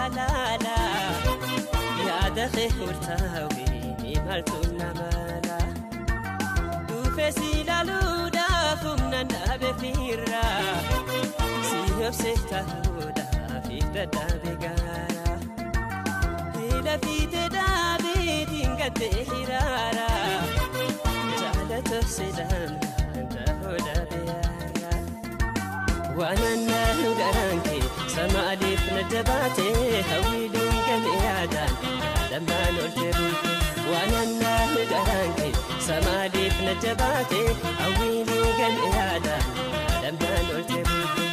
halaala yaada kee murtaawee maaltu namala dhufe si ilaaluudhaaf humna dhaabe fiirra si obse ta'uudhaaf dadhabe gaara hila fiite dhaabee dingatee hiraara jaalata sedamnaan ta'uu dhabe yaara waanannaa garaan kee samaaliif na jabaate hawwiiluun gale yaadaan yaadamnaan olte buute waanannaa garaan kee samaaliif na jabaate hawwiiluun gale yaadaan yaadamnaan olte buute.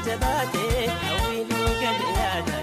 Jabaate hawwiin gale yaada.